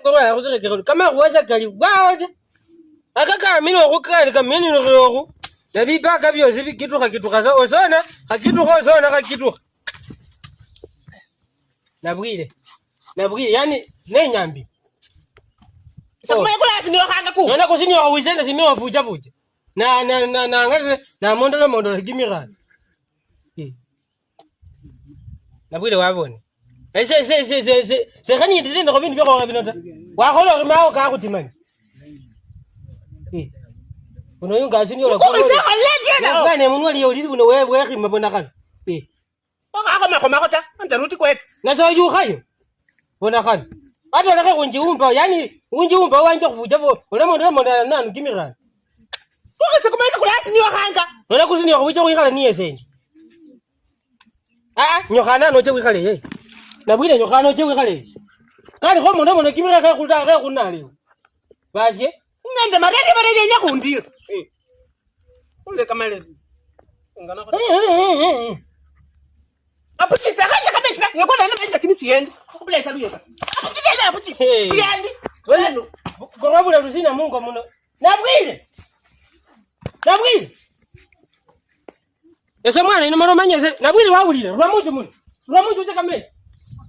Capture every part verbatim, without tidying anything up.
Koro ya khusira kero. Kama khuwasa kali waje. Aka kamino khu kali kamino khu. Na bipaka byosi bikitukha kitukha sa osona, khakitukha osona khakitukha. Nabwire. Nabwire yani ne nyambi. Sakumanya kula sini yokhanga ku. Nona kusinyo wisenda simi wafuja fuja. Na na na na ngate na mondola mondola kimira. Eh. Nabwire wabone. Ese ese ese ese ese khani ndire ndikho bindu byakhora bino ta. Wakhola ori mawo ka khutimani. Eh. Uno yunga sini yola. Ko ise khalenge na. Ngane munwa liyo lisi buno wewe khima bona khana. Eh. Okhakhoma khomakho ta, anza ruti kwete. Nase oyukhayo. Bona khano. Ata olekhe khunjiumba, yani unjiumba wanje khufuja bo. Olemo ndemo nanu kimirani. Okhakhisa kumanya kulasi niyo khanga. Nola kusi niyo khuwicha khwikhala niye sende. Ah, ah, nyokhana noche wikhale ye. Nabwire nyokhana oche wikhale ye. Kali kho mono mono kimira khe khuta khe khunale. Basye. Ngende marere marere nya khundira. Eh. Ule kamalezi. Ungana ko. Eh, eh, eh, eh, eh. Apuchi, sakaja kama chita, ngekona na maisha kini siendi. Kubulesa luyo. Apuchi, apuchi. Hey. Siendi. Wena. Kongabula lusina mungo muno. Nabwire. Nabwire. Ese mwana ino maro manya ese. Nabwire wabulire. Rwa munju muno. Rwa munju uje kame.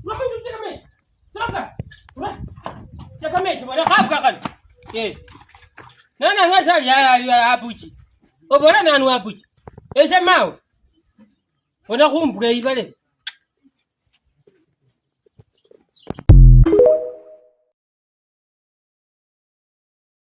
Rwa munju uje kame. Toka. Rwa. Uje kame, chibora khabwa kano. Eh. Nana ngasa ya, ya, ya apuchi. Obora nanu apuchi. Ese mawo. Ona khumbwa ibale.